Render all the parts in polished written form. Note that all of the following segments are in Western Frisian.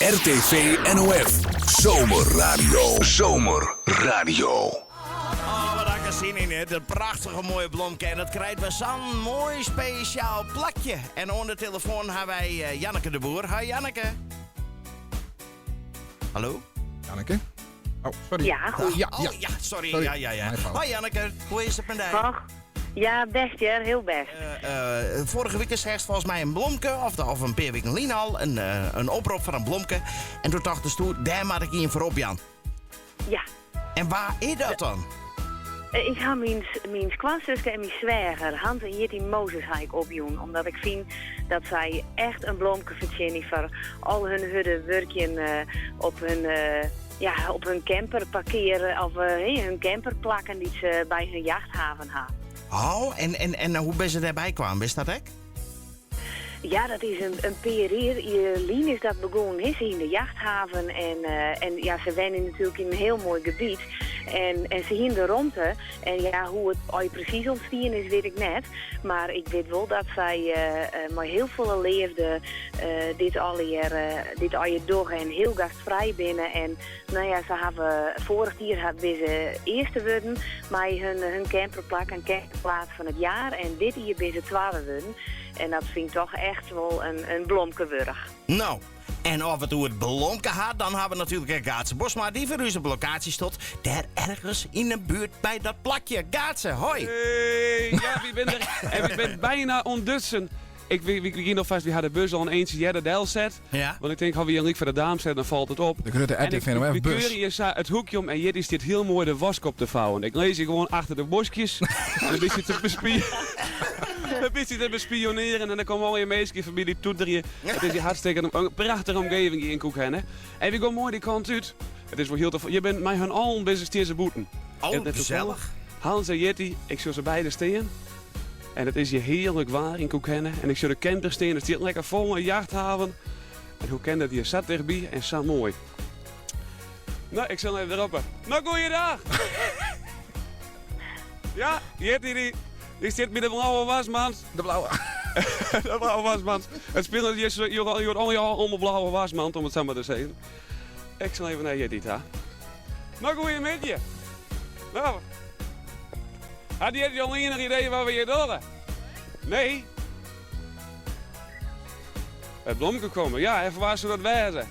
RTV NOF Zomerradio. Zomerradio. Oh, wat ha ik der sin yn, hè. Dat prachtige moaie blomke. En dat krijt wer sa'n moai spesjaal plakje. En oan de telefoan ha wy eh, Janneke de Boer. Hoi Janneke. Hallo? Janneke? Oh, sorry. Ja, goed. Ja, ja. Oh, ja, sorry. Sorry. Ja, ja, ja. Mijn fout. Hoi Janneke, hoe is it mei dy? Dag. Ja, best hear, hiel best. Eh, eh, foarige wike seachst folgens my in blomke, of, de, of in pear wiken lyn al, in, eh, in oprop foar in blomke. En doe tochtest, dêr moat ik ien foar opjaan. Ja. En wa is dat dan? Eh, Ik ha myn, myn skoansuske en myn sweager, Hans en Jitty Mozes, ha ik opjûn. Omdat ik fyn dat sy echt in blomke fertsjinje foar al hun hurde wurkjen eh, op hun, eh, ja, op hun camper parkearen of eh, hun camperplakken dy't se by hun jachthaven ha. Oh, en, en, en hoe binne se dêrby kaam? Witst dat ek? Ja, dat is in, in pear jier lyn is dat begûn. Hè. Se yn de jachthaven en, eh, en ja, se wenje natuerlik yn in hiel moai gebiet. En, en se hiene de romte. En ja, hoe't it al presys ûntstien is, wit ik net. Mar ik wit wol dat sy eh, eh, mei hiel folle leafde eh, dit allegear, eh, dit allegear dogge en hiel gastfrij binne. En no ja, se hawwe foarich jier ha binne se earste wurden mei hun, hun camperplak, in camperplaats fan it jaar. En dit jier binne se twadde wurden. En dat fyn ik toch echt wol in, in blomke wurdich. No, en as we it oer it blomke ha, dan ha we natuerlik ek Gaatse Bosma. Dy foar ús op lokaasje stiet, dêr ergens yn 'e buert by dat plakje. Gaatse, hoi! Hey, ja, wy binne der. En wy binne byna ûntdutsen. Ik, wy, wy gean alfêst, wy ha de bus al in eintsje earder delset. Ja. Want ik tink, as wy in lyk foar de daam sette, dan falt it op. De grutte En ik, RTV wy bus. keure hjir sa it hoekje om en hjir stiet hiel moai de wask op te fouwen. Ik lis hjir gewoan achter de boskjes en in bytsje te bespie in bytsje te bespionearjen en dan komme allegear minsken foarby dy't toeterje. It is hjir hartstikke in prachtige omgeving hjir yn Kûkherne. En wy gean moai dy kant út. It is wol hiel tof. Je binne mei hun allen binne se stean se bûten. Oh, Is it net gesellich. toevallig? Hans en Jitty, ik sjoch se beide stean. En it is hjir hearlik waar yn Kûkherne. En ik sjoch de camper stean. It stiet lekker fol, in jachthaven. En hoe kin dat hjir sa tichtby en sa moai? No, ik sil even roppe. No, goeiedag! Ja, Jitty dy, dy sit by de blauwe wasmand. De blauwe. De blauwe wasmand. It spilet hjir zo- hjir al hjir al om 'e blauwe wasmand, om it sa mar te sizzen. Ik sil even nei Jitty ta. No, goeiemiddei. No, hat Jitty al ienich idee wat we hjir dogge? Nee? It blomke komme, ja, en foar wa soe dat wêze?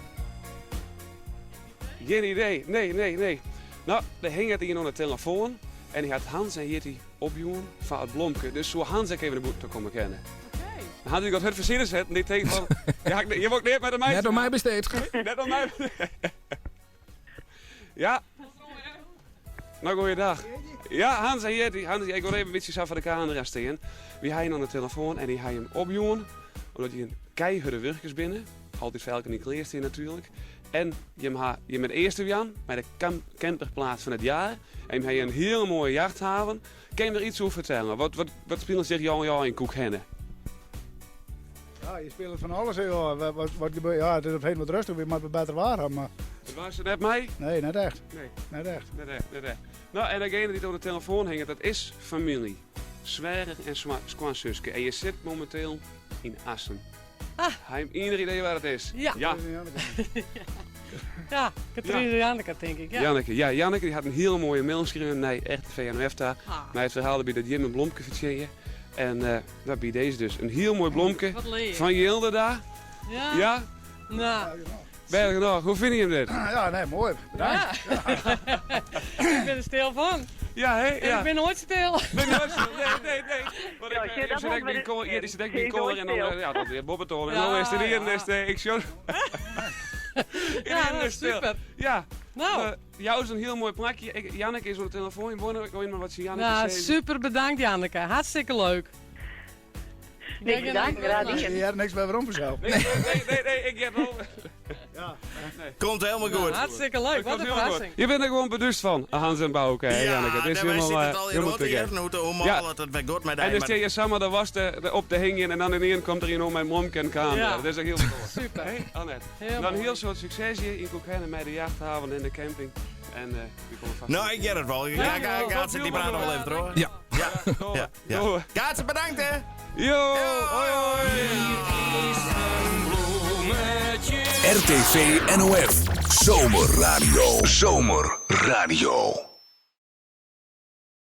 Gjin idee, nee, nee, nee. No, der hinget ien oan de telefoan en dy hat Hans en Jitty opjûn foar it blomke, dus soe Hans ek even nei bûten ta komme kinne. Dan hat hy wat hurd ferside setten, dy tinkt fan, ja, hjir wol ik neat mei te meitsjen Net oan my besteed. Net oan my. Ja. No, goeiedag. Ja, Hans en Jitty. Hans, ik wol even in bytsje sa foar de kamera stean. Wy ha ien oan de telefoan en dy ha jim opjûn, omdat jim keihurde wurkers binne. Altyd foar elkenien klear stean natuerlik. En jim ha jim it earste wûn mei de camperplaats fan it jaar. En jim ha in hiele moaie jachthaven. Kin jim der iets oer fertelle? Wat, wat, wat spilet sich allegear yn Kûkherne? Ja, je spelen van alles. Joh. Wat, wat, wat gebeurt? Ja, it is op 't heden wat rêstich, wy moatte better waar ha, mar It waar sit net mei? nee, net echt. Nee. Net echt. Net echt, net echt. No, en degene dy't oan de telefoan hinget, dat is famylje. Sweager en skoansuske. En je sit mominteel yn Assen. Ah. Ha jim ienich idee wêr't it is? Ja. Ja. Ja, Katrien en Janneke, tink ik. Ja. Janneke, ja, Janneke dy hat in hiele moaie mail skreaun nei RTV NOF ta. Ah. Mei it ferhaal derby dat jim in blomke fertsjinje. En eh, no, by dizze dus in hiel moai blomke Wat leuk. fan Jildeda. Ja. Ja, Nou, bêst genôch. Hoe fine jim dit? Ja, nee, moai. Bedankt. ja. ik bin der stil fan. Ja, hè? En Ja. ik bin noait stil. Ben je nooit stil? Nee, nee, nee. Want ik, Ja, eh, sjoch, ik dat sit ek wol by we koller, dus ja, sit ek by Is koller en dan, stil. eh, ja, dat weer boppetoan. En Ja, dan is het hier en ja. is het, ik sjoch. Ja, Iedereen is stil. super. Ja. Nou. Eh, jou is in hiel moai plakje. Ik, Janneke is oan de telefoan. Je wonen, ik wil maar wat ze Janneke Nou, sizze. super bedankt Janneke. Hartstikke leuk. Niks bedankt, graag Je dien. hebt niks meer waarom vanzelf. Nee, nee, nee, nee, nee, ik heb al. Ja. Komt helemaal Nou, goed. hartstikke leuk. Dat Wat komt een helemaal goed. verrassing. Je bent er gewoon bewust van, Hans en Bouke, hè, Janneke. Het is nee, wij helemaal, zitten eh, het al in helemaal te rond gek. hier. Hoe hoe Ja. mal het het werkt goed met En dan maar- stel je samen de was te, op te hingen en dan in één komt er iemand met blomke en camera. Ja. Dat is echt heel tof. Super. Hey, Annette. Heel Dan een mooi. hiel soad sukses hjir yn Kûkherne mei de jachthaven en de camping. En eh wy komme fêst. No, ik hear it wol. Ja, Ja, Gaatse, dy praat noch wol even troch. Ja. Ja. Ja. ja. Doei. Gaatse, bedankt hè. Jo, hoi hoi. RTV NOF. Zomerradio. Zomerradio.